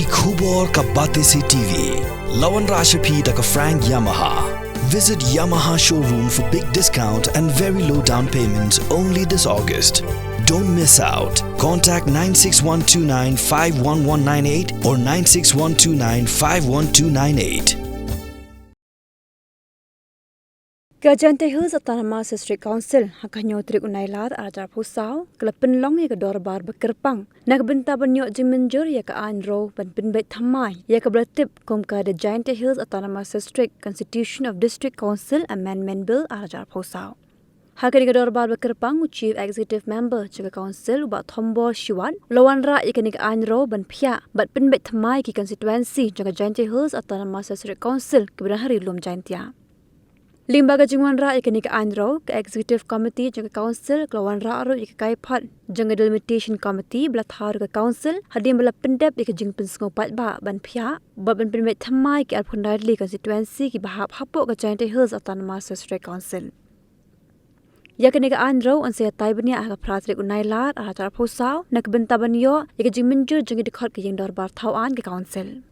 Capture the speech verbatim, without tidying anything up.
Ki khubor ka Batesi T V. La wanrah sha phi da ka Frank Yamaha. Visit Yamaha showroom for big discount and very low down payments only this August. Don't miss out. Contact nine six one two nine five one one nine eight or nine six one two nine five one two nine eight. Ka Jaintia Hills Autonomous District Council ha ka hynñiew tarik u Nailar arhajar arphew saw ka la pynlong ïa ka dorbar ba kyrpang na ka bynta ban ïoh jingmynjur ïa ka aiñ rew ban pynbeit thymmai ïa kaba la tip kum ka The Jaintia Hills Autonomous District Constitution of District Council Amendment Bill arhajar arphew saw. Ha kane ka dorbar ba kyrpang, u Chief Executive Member jong ka Council, u Bah Thombor Shiwat, u la wanrah ïa kane ka aiñ rew ban phiah bad pynbeit thymmai ki constituency jong ka Jaintia Hills Autonomous District Council kiba don ha Ri Lum Jaintia. Lyngba ka jingwanrah ïa kane ka aiñ rew, ka Executive Committee jong ka Council ka la wanrah ruh ïa ka kaiphod jong ka Delimitation Committee ba la thaw da ka Council hadien ba la pyndep ïa ka jingpynsngew paidbah ban phiah bad ban pynbeit thymmai ki arphew khyndai tylli constituency kiba hap hapoh ka Jaintia Hills Autonomous District Council. Ïa kane ka aiñ rew yn sa ïatai bniah ha ka phra tarik u Nailar arhajar arphew saw na ka bynta ban ïoh ïa ka jingmynjur jong ki dkhot ka ïing dorbar thaw aiñ ka Council.